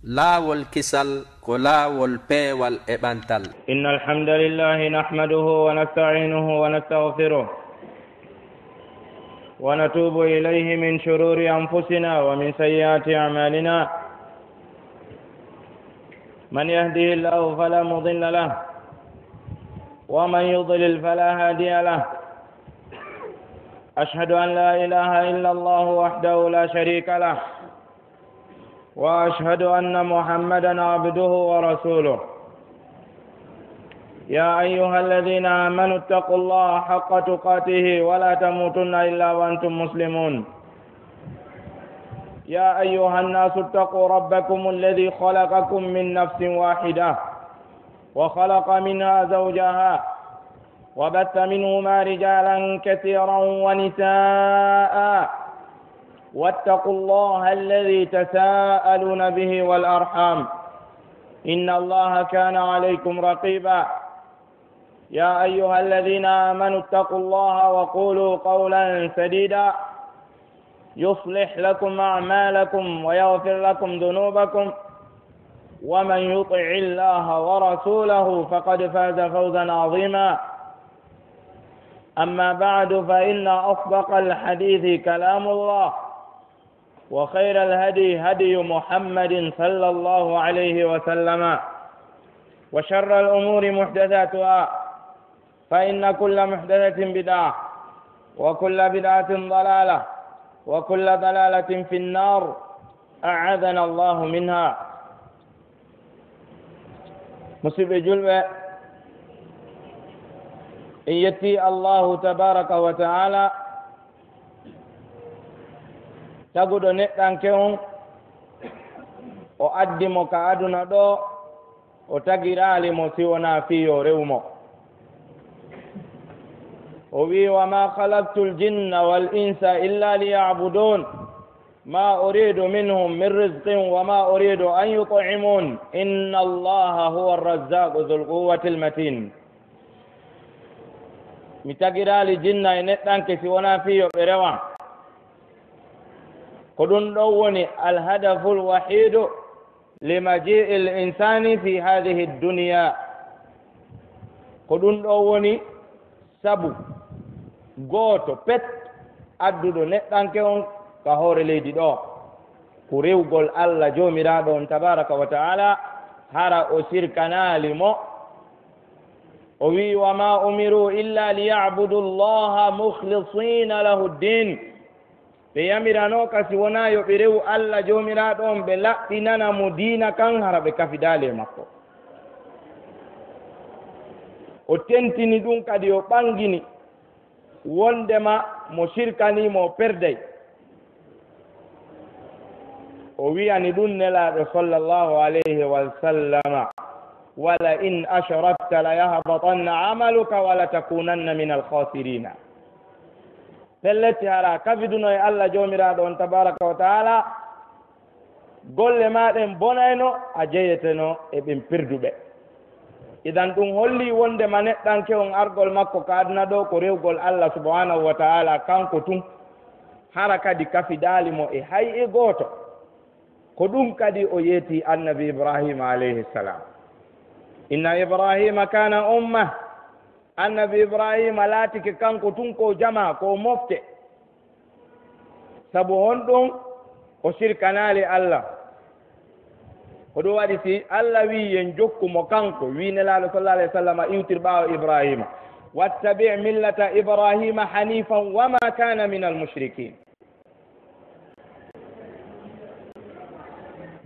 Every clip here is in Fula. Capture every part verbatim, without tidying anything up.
Laawol kisal ko laawol peewal e ɓantal. إن الحمد لله نحمده ونستعينه ونستغفره ونتوب إليه من شرور أنفسنا ومن سيئات أعمالنا. من يهده الله فلا مضل له ومن يضلل فلا هادي له. أشهد أن لا إله إلا الله وحده لا شريك له وأشهد أن محمدا عبده ورسوله. يا أيها الذين آمنوا اتقوا الله حق تقاته ولا تموتن إلا وأنتم مسلمون. يا أيها الناس اتقوا ربكم الذي خلقكم من نفس واحدة وخلق منها زوجها وبث منهما رجالا كثيرا ونساء واتقوا الله الذي تساءلون به والأرحام إن الله كان عليكم رقيبا. يا أيها الذين آمنوا اتقوا الله وقولوا قولا سديدا يصلح لكم أعمالكم ويغفر لكم ذنوبكم ومن يطع الله ورسوله فقد فاز فوزا عظيما. أما بعد، فإن أصدق الحديث كلام الله، وخير الهدي هدي محمد صلى الله عليه وسلم، وشر الأمور محدثاتها، فإن كل محدثة بدعة، وكل بدعة ضلالة، وكل ضلالة في النار، أعاذنا الله منها. Musidɓe julɓe, en yetti Allahu tabaraka wa ta'ala, taguɗo neɗɗanke on, o addi mo ka aduna ɗo, o tagiraali mo si wonaa fii yo rewu mo. O wi'i: "وما خلقت الجن والإنس إلا ليعبدون ما أريد منهم من رزق وما أريد أن يطعمون إن الله هو الرزاق ذو القوة المتين." Mi tagiraali jinna e neɗɗanke si wonaa fii yo ɓe rewan. Ko ɗum ɗon woni الهدف الوحيد لمجيء الإنسان في هذه الدنيا. Ko ɗum ɗoo woni sabu gooto pet adduɗo neɗɗanke on ka hoore leydi ɗoo. Ko rewgol Allah Joomiraaɗo on tabaaraka wa ta'ala, hara o sirkanaali mo. O wi'i: "وما أمروا إلا ليعبدوا الله مخلصين له الدين." Ɓe yamiranooka si wonaa yo ɓe rewu Allah Joomiraaɗo on, ɓe laɓɓinana mo diina kan, hara ɓe kafidaali e makko. O tentini ɗum kadi, o ɓangini wondema mo sirkanii mo, o perday. O wi'ani ɗum Nelaaɗo sallallahu alayhi wa sallama: "ولئن أشركت ليحبطن عملك ولتكونن من الخاسرين." Pellet, hara kafiduno e Allah Joomiraaɗo on tabaaraka wa ta'ala, golle maa ɗen bonayno, a jeyeteno e ɓen perduɓe. Idan, ɗum holli wondema neɗɗanke on, argol makko ka aduna ɗoo ko rewgol Allah subhanahu wa ta'ala kanko tun, hara kadi kafidaali mo e hay e gooto. Ko ɗum kadi o yeeti Annabi Ibrahima alayhi salam. "إن إبراهيم كان أمة." Annabi Ibrahima laatike kanko tun ko jamaa, ko mofte. Sabu honɗum? O sirkanaali Allah. Ko ɗum waɗi si Allah wi'i yen jokku mo kanko, wi'i Nelaaɗo sallallahu alayhi wa sallam iwtir ɓaawo Ibrahima: "واتبع ملة إبراهيم حنيفا وما كان من المشركين."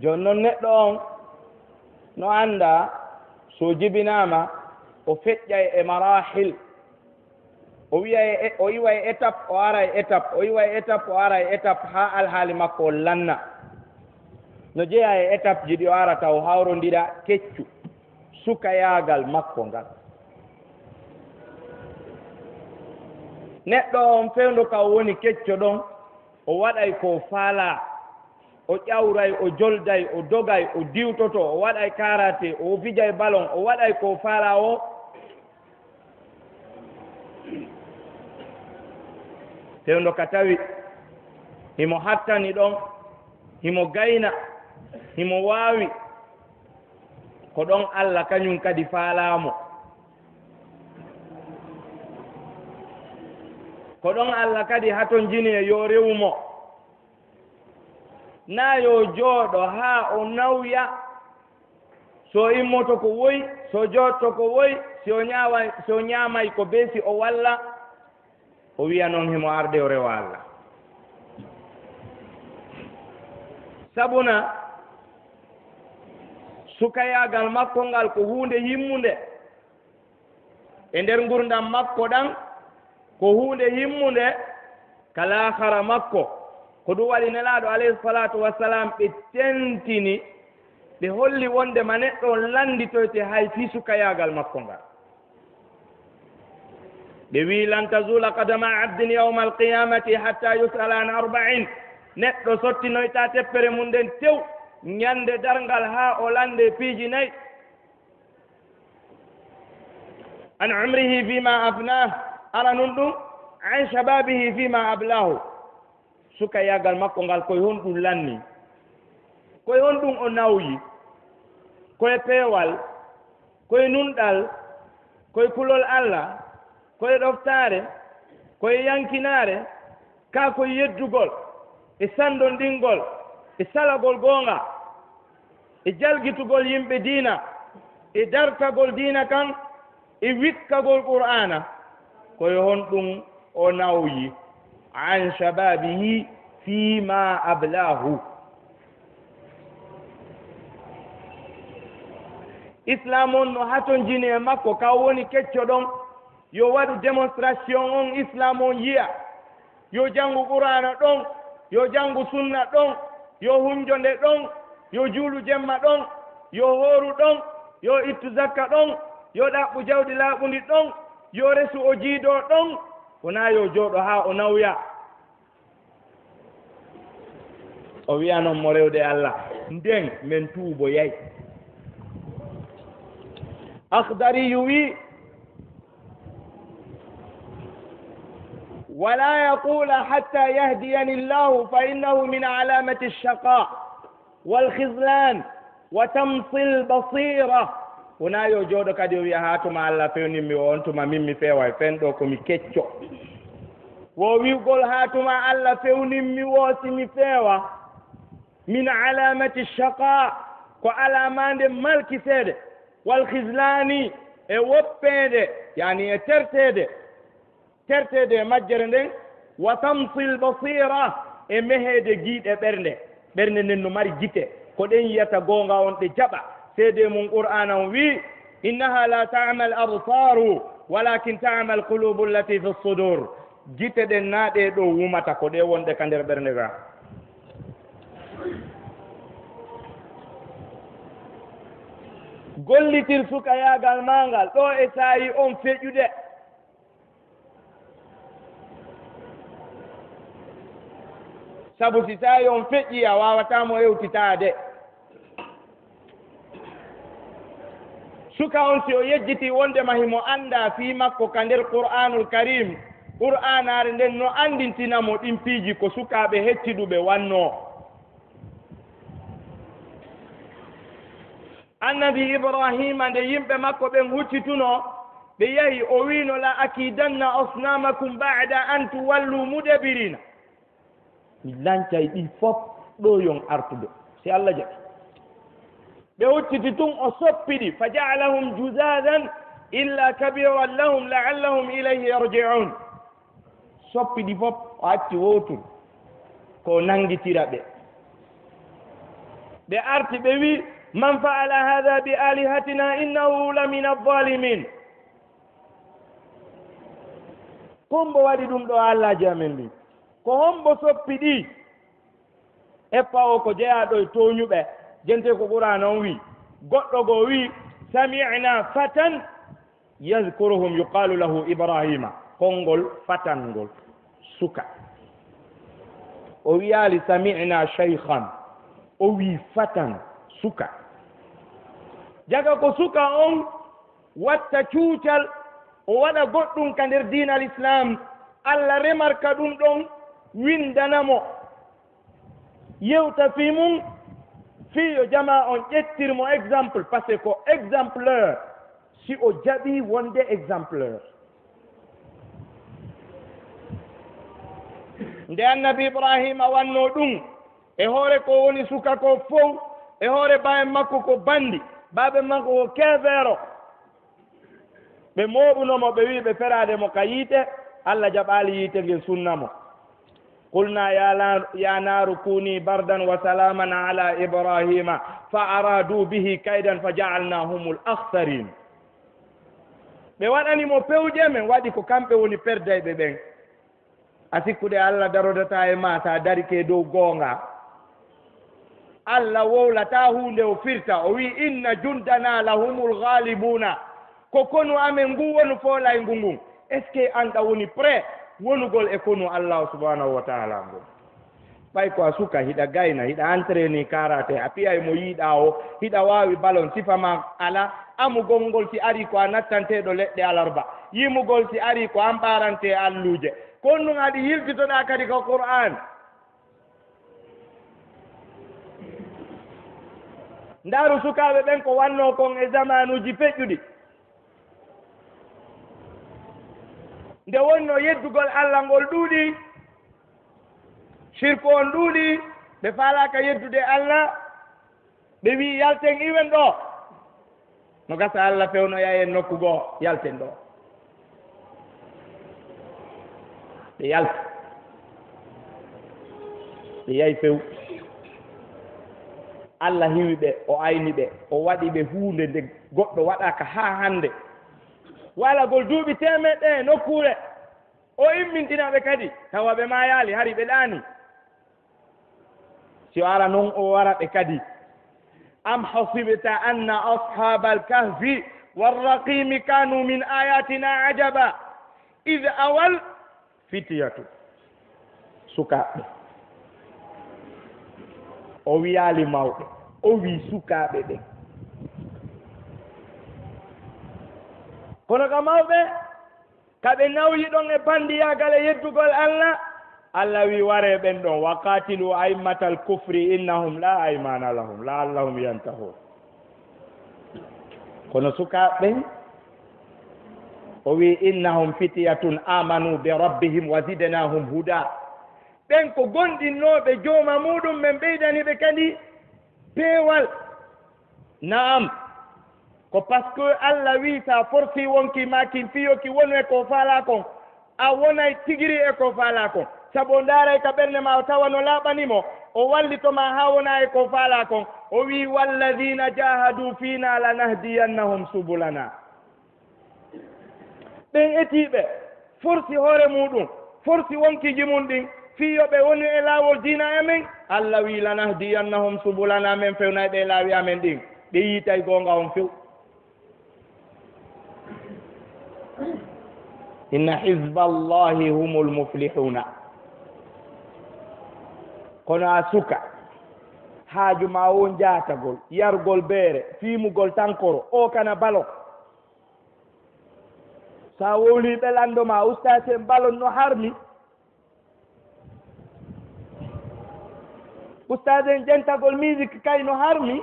Jooni non neɗɗo on no annda so jibinaama o feƴƴay e marahil. O wi'ay e, o iway étape, o aray étape, o iway étape, o aray étape, haa alhaali makko on lanna. No jeyaa e étape ji ɗi o arata, o hawrondira keccu sukayaagal makko ngal. Neɗɗo on fewndo ka o woni kecco ɗon, o waɗay ko faalaa, o ƴawray, o jolday, o dogay, o diwtoto, o waɗay karate, o fijay balon, o waɗay ko faalaa o. Fewndo ka tawi himo hattani ɗon, himo gayna, Himo waawi. Ko ɗon Alla kañun kadi faalaa mo. Ko ɗon Alla kadi hatonjini e yo rewu mo. Naa yo jooɗo haa o nawya. So immoto ko woy, so jooɗoto ko woy, si o ñaawa-, si o ñaamay ko bee si o walla, o wiya non himo arde o rewa Alla. Sabuna, sukayaagal makko ngal ko huunde himmunde. E nder ngurndan makko ɗan, ko huunde himmunde ka laakhara makko. Ko ɗum waɗi Nelaaɗo alayhi salaatu wassalaam ɓe tentini, ɓe holli wonde ma neɗɗo on lannditoyte hay fii sukayaagal makko ngal. Ɓe wi'i, "Lan tazula qadama abdin yawma alqiyamati hatta yus'ala an arba'in." Neɗɗo sottinoyta teppere mum nden tew ñande darngal haa o lannde piiji nay. An umrihi fima afnah, aranun ɗum, an shababihi fima ablahu. Sukayaagal makko ngal, koye honɗum lanni? Koye honɗum o nawyi? Koye peewal? Koye nunɗal? Koye kulol Alla? Koye ɗoftaare? Koye yankinaare? Kaa ko yeddugol, e sanndonɗingol, e salagol goonga, e jalgitugol yimɓe diina, e dartagol diina kan, e wikkagol Qur'aana? Koye honɗum o nawyi? An shababihi fima ablahu. Islaam on no hatonjini e makko, ka woni kecco ɗon. Yo waɗu démonstration on Islaam on yi'a. Yo janngu Qur'aana ɗon, yo janngu sunna ɗon, yo hunjo nde ɗon, yo juulu jemma ɗon, yo hooru ɗon, yo ittu zakka ɗon, yo ɗaɓɓu jawdi laaɓundi ɗon, yo resu o jiidoo ɗon. Wonaa yo jooɗo haa o nawya. O wi'anon mo rewde Alla. Nden men tuuboyay. Akhdariyu wi, "Wala yaqula hatta yahdiyani Allahu fa innahu min alamati ash-shaqa wal khizlan wa tamsil basira." Wonaa yo jooɗo kadi o wi'a, "Haa tuma Alla fewnimmi o, on tuma min mi feeway, fen ɗo ko mi kecco." Wo wi'ugol, "Haa tuma Alla fewnimmi wo, si mi feewa." Min alamati shaqa, ko alamaande malkiseede, wal khizlani, e woppeede, yani e terteede, terteede e majjere nden, wa tamsil basira, e meheede giiɗe ɓernde. Ɓernde nden no mari gite, ko ɗen yiyata goonga on ɗe jaɓa. Seedee mun Qur'aana on wi'i, "Innaha la ta'mal absaru, walakin ta'mal qulubu allati fi sudur." Gite ɗen naa ɗe ɗo wumata, ko ɗe wonɗe ka nder ɓernde ga. Gollitir sukayaagal maa ngal ɗo e saa'i on feƴƴude. Sabu si saa'i on feƴƴii, a waawataa mo hewtitaade. Suka on, si o yejjitii wonndema himo anndaa fii makko ka nder Qur'aanul Kariim, Qur'aanaare nden no anndintina mo ɗin piiji ko sukaaɓe hecciɗuɓe wannoo. Annabi Ibraahiima, nde yimɓe makko ɓen huccitunoo, ɓe yahi, o wiino, "La akidanna asnamakum ba'da an tuwallu mudbirina." Mi lancay ɗi fof ɗo yon artude, si Allah jaɓi. Ɓe hucciti tun, o soppi ɗi, "Fa ja'alahum juzazan illa kabiran lahum la'allahum ilayhi yarji'un." Soppi ɗi fof, o acci wowturu, ko nangitira ɓe. Ɓe arti, ɓe wi, "Man fa'ala hadha bi alihatina innahu lamina adh-dhalimin." Ko hombo waɗi ɗum ɗo, Allaaji amen ɗin? Ko hombo soppi ɗi? Eppa o ko jeyaaɗo e tooñuɓe. Jente ko Qur'aana on wi. Goɗɗo goo wi, "Sami'na fatan yadhkuruhum yuqalu lahu Ibrahima." Konngol fatan ngol, suka. O wiyaali, "Sami'na shaykhan." O wi, "Fatan, suka." Jaga ko suka on watta cuucal, o waɗa goɗɗum ka nder diinal Islaam, Allah remarka ɗum ɗon, winndana mo, yewta fii mum, Fii yo jamaa on ƴettir mo exemple, parce que ko exemplaire, si o jaɓii wonde exemplaire. Nde Annabi Ibraahiima wannoo ɗum, e hoore ko woni suka ko fow, e hoore baaben makko ko banndi, baaben makko ko keefeero. Ɓe mooɓuno mo, ɓe wi'i ɓe feraade mo ka yiite, Alla jaɓaali yiite ngen, sunna mo. قلنا يا لا-، يا نار كوني بردا وسلاما على إبراهيم فأرادوا به كيدا فجعلناهم الأخسرين. Ɓe waɗani mo pewje, men waɗi ko kamɓe woni perdayɓe ɓen. A sikkude Alla darodataa e maa, sa darike dow goonga? Alla wowlataa huunde o firta, o wi'i, "Inna jundana lahumul ghalibuna." Ko konu amen ngun wonu foolayngu ngun. Est-ce que an ɗa woni prêt wonugol e konu Allahu subhanahu wa ta'ala ngun? Ɓay ko a suka, hiɗa gayna, hiɗa entraîner karaté, a piyay mo yiɗaa o, hiɗa waawi ballon, sifa ma alaa, amugol ngol si arii ko a nattanteeɗo leɗɗe alarba, yimugol si arii ko an ɓaarantee alluuje. Ko on ɗum aɗi yiltitoɗaa kadi ko Qur'aan. Ndaaru sukaaɓe ɓen ko wannoo kon e zamaanuuji feƴƴuɗi. Nde wonnoo yeddugol Alla ngol ɗuuɗi, shirku on ɗuuɗi, ɓe faalaaka yeddude Alla, ɓe wi'i, "Yalten iwen ɗoo." No gasa Alla fewnoya en nokku goo, yalten ɗoo. Ɓe yalti. Ɓe yahi few. Alla hiwi ɓe, o ayni ɓe, o waɗi ɓe huunde nde goɗɗo waɗaaka haa hannde. Walagol duuɓi teemeɗɗe e nokkuure. O immintina ɓe kadi, tawa ɓe maayaali, hari ɓe ɗaani. Si o ara non, o wara ɓe kadi. أم حسبت أن أصحاب الكهف والرقيم كانوا من آياتنا عجبا إذ أوى الفتية. Sukaaɓe. O wiyaali mawɓe, o wii sukaaɓe ɓen. Kono ka mawɓe, ka ɓe nawyi ɗon e banndiyaagal e yeddugol Alla, Alla wii, "Waree ɓen ɗon, وقاتلوا أئمة الكفر إنهم لا أيمان لهم لعلهم ينتهون." Kono sukaaɓe ɓen, o wii, "إنهم فتية آمنوا بربهم وزدناهم هدى." Ɓen ko gomɗinnooɓe Jooma muɗum, men ɓeydani ɓe kadi peewal. Naam. Ko parce que Alla wii, sa forsi wonkii maa kin fii yo ki wonu e ko faalaa kon, a wonay tigiri e ko faalaa kon. Sabu o ndaaray ka ɓernde maa, o tawa no laaɓani mo, o wallito ma haa wona e ko faalaa kon. O wii, "والذين جاهدوا فينا لنهدينهم سبلنا." Ɓen etiiɓe, forsi hoore muɗum, forsi wonkiiji mun ɗin, fii yo ɓe wonu e laawol diina amen, Alla wii, "لنهدينهم سبلنا", men fewnay ɓe e laawi amen ɗin, ɓe yiitay goonga on few. إن حزب الله هم المفلحون. Kono a suka, haaju ma wo njaatagol, yargol beere, fiimugol tankoro, o kana ballon. Sa wowlii ɓe lanndo ma, ustaas en ballon no harmi. Ustaas en jentagol musique kay no harmi.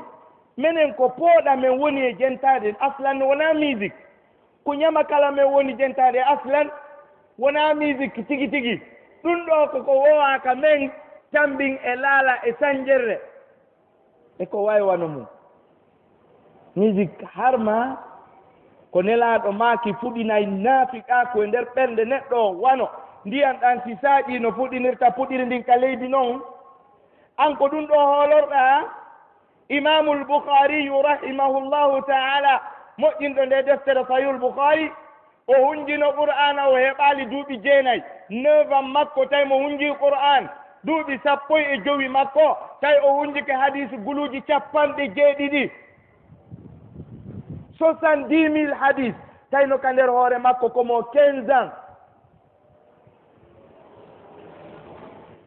Menen ko pooɗa men woni e jentaade, aslan wonaa musique. Ko ɲamakala men woni jentaade, aslan wonaa musique tigi tigi. Ɗum ɗoo ko ko wowaaka men tambin e laala e sanjerre. E ko way wano mum. Musique harma ko Nelaaɗo maaki fuɗinay naafiqaaku e nder ɓernde neɗɗo o, wano ndiyan ɗan si saaƴii no fuɗinirta puɗiri ndin ka leydi non. An ko ɗum ɗoo hoolorɗaa? Imaamul Bukhaariyu rahimahullahu ta'ala, moƴƴinɗo nde deftere Sahihul Bukhaari, o hunjino Qur'aana, o heɓaali duuɓi jeenay, neuf ans makko, tawi mo hunjii Qur'aan, duuɓi sappo e jowi makko, tawi o hunjike hadiisi guluuji cappanɗe jeeɗiɗi, soixante-dix mille hadiis, tawi no ka nder hoore makko ko mo quinze ans.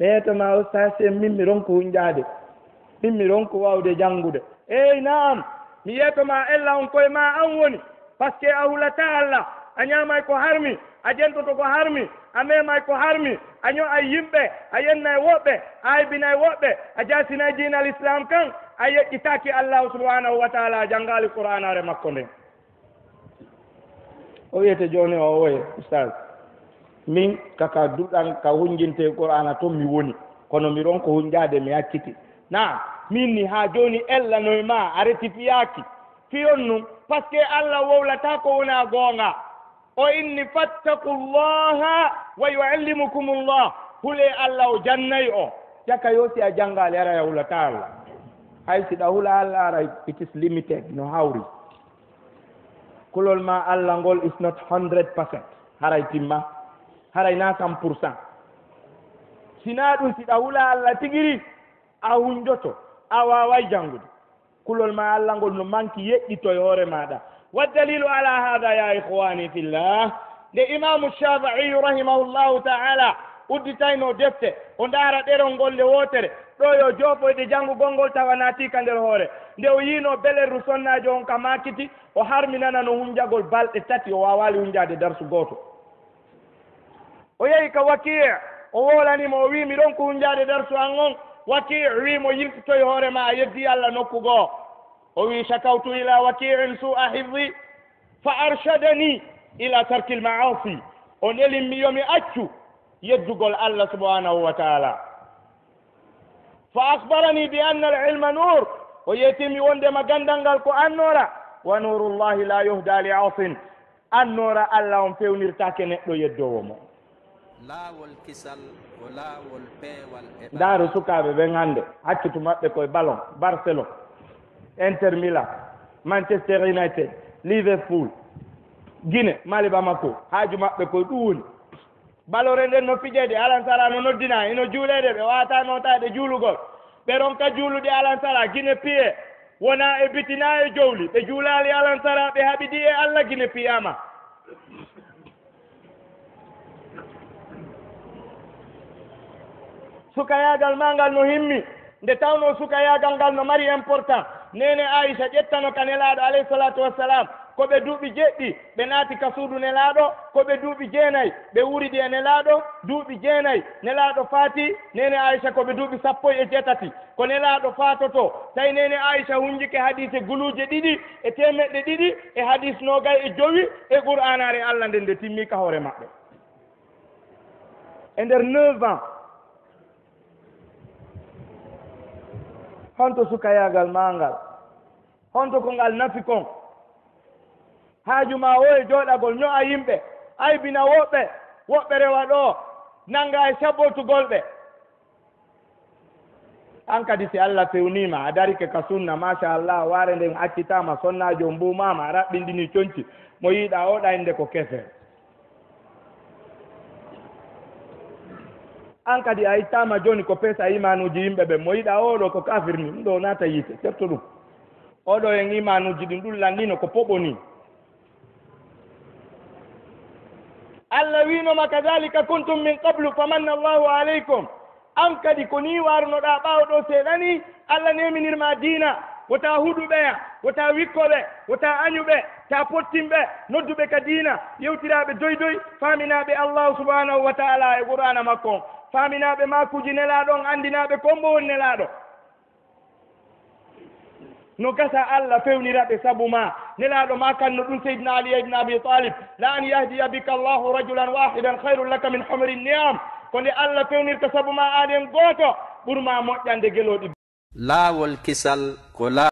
Ɓeeto ma, "Ustaas, en min mi ronku hunjaade, min mi ronku waawde janngude." Eey, naam, mi yeeto ma, ella on koye ma an woni, parce que a hulataa Alla, a ɲaamay ko harmi, a jentoto ko harmi, a meemay ko harmi, a ɲo'ay yimɓe, a yennay woɓɓe, a aybinay woɓɓe, a jaasinay diinal Islaam kan. A yeƴƴitaaki Allahu subhanahu wa taala, a janngaali Qur'aanaare makko nden. O wiyete jooni o, "Oye, Ustaz, min ka, ka duɗan, ka hunjinte Qur'aana ton mi woni, kono mi ronko hunjaade, mi acciti." Na, min ni haa jooni ellanoy ma, a retifiyaaki. Fiyon nun, parce que Alla wowlataa ko wonaa goonga. O inni, "Fattaqullaha wa yuallimukumullah." Hulee Alla, o jannay o. Caka yo si a janngaali, haray a hulataa Alla. Hay si ɗa hula Alla, haray it is limited, no hawri. Kulol ma Alla ngol is not hundred percent. Haray timma. Haray na cent pour cent. Si na ɗun, si ɗa hula Alla tigiri, a hunjoto, a waaway janngude. Kulol ma Alla ngol no manki yeƴƴito e hoore maaɗa. Wa dalilu ala hada, ya ikhwani fillah, nde Imaamu Shafi'i rahimahullahu ta'ala udditayno defte, o ndaara ɗerol ngol nde wootere, ɗo yo joofoyde janngugol ngol tawa naatii ka nder hoore. Nde o yiino belerru sonnaajo on ka maakiti, o harminana no hunjagol balɗe tati, o waawaali hunjaade darsu gooto. O yehi ka Wakii, o woolani mo, o wi'i, "Mi ɗon ko hunjaade darsu an on." Wakii wi'i mo, "Yiltitoy hoore ma, a yeddi Alla nokku goo." O wi'i, "Shakawtu ila Wakiin su'a hifzi, fa arshadani ila tarkil ma'asi." O nelin mi yo mi accu yeddugol Alla subhanahu wa ta'ala. "Fa akhbarani bi anna al-ilma nur." O yeetimi wondema gandal ngal ko annoora. "Wa nurullahi la yuhda li asin." Annoora Alla on fewnirtaake neɗɗo yeddoowo mo. Laawol kisal ko laawol peewal e. Ndaaru sukaaɓe ɓen hannde, haccutu maɓɓe koye ballon, Barcelone, Inter Milan, Manchester United, Liverpool, Guinée, Mali Bamako, haaju maɓɓe koye ɗum woni. Balore nden no fijeede, alansara no noddinaa, ino juuleede, ɓe waata nootaade juulugol. Ɓe ronka juulude alansara, Guinée piye, wona e biti na e jowli. Ɓe juulaali alansara, ɓe haɓidi e Alla, Guinée piyaama. Sukayaagal maa ngal no himmi. Nde tawnoo sukayaagal ngal no mari important, neene Aisha ƴettano ka Nelaaɗo, alayhi salaatu wassalam, ko ɓe duuɓi jeɗɗi ɓe naati ka suudu Nelaaɗo, ko ɓe duuɓi jeenay ɓe wuridi e Nelaaɗo, duuɓi jeenay Nelaaɗo faati, neene Aisha, ko ɓe duuɓi sappo e jeetati ko Nelaaɗo faatotoo. Tawi neene Aisha hunjike hadiise guluuje ɗiɗi e teemeɗɗe ɗiɗi e hadiis noogay e jowi e Qur'aanaare Alla nden, nde timmi ka hoore maɓɓe. E nder neuf ans, honto sukayaagal maa ngal? Honto ko ngal nafi kon? Haaju maa wo e jooɗagol, ño'a yimɓe, aybina woɓɓe, woɓɓe rewa ɗoo, nannga e sabbotugol ɓe. An kadi, si Alla fewniima, a darike ka sunna, machallah, waare nden accitaama, sonnaajo on mbuumaama, a raɓɓinɗini conci, mo yiɗaa o ɗaynde ko kese. An kadi a ittaama jooni ko pesa imanuuji yimɓe ɓen. Mo yiɗaa oo ɗoo ko kafir ni, ɗum ɗoo naata yiite, serto ɗum. Oo ɗoo en imanuuji ɗin ɗum lanndino ko poɓo ni. Allah wiino ma, "Kadhalika kuntum min qablu famanna Allahu alaykum." An kadi ko nii waarunoɗaa ɓaawo ɗoo seeɗa ni, Alla neeminir ma diina, wota huɗu ɓeya, wota wikko ɓe, wota añu ɓe, ta pottin ɓe, noddu ɓe ka diina, yewtiraa ɓe doy doy, faaminaa ɓe Allahu subhanahu wa ta'ala e Qur'aana makko on, faaminaa ɓe maakuuji Nelaaɗo on, anndinaa ɓe ko hombo woni Nelaaɗo. No gasa Alla fewnira ɓe sabu maa. Nelaaɗo maakanno ɗum Seydina Ali ibn Abi Talib, "La an yahdiya bika Allahu rajulan wahidan khayrun laka min humri ni'am." Ko nde Alla fewnirta sabu maa aan en gooto, ɓur maa moƴƴande gelooɗi. Laawol kisal ko la-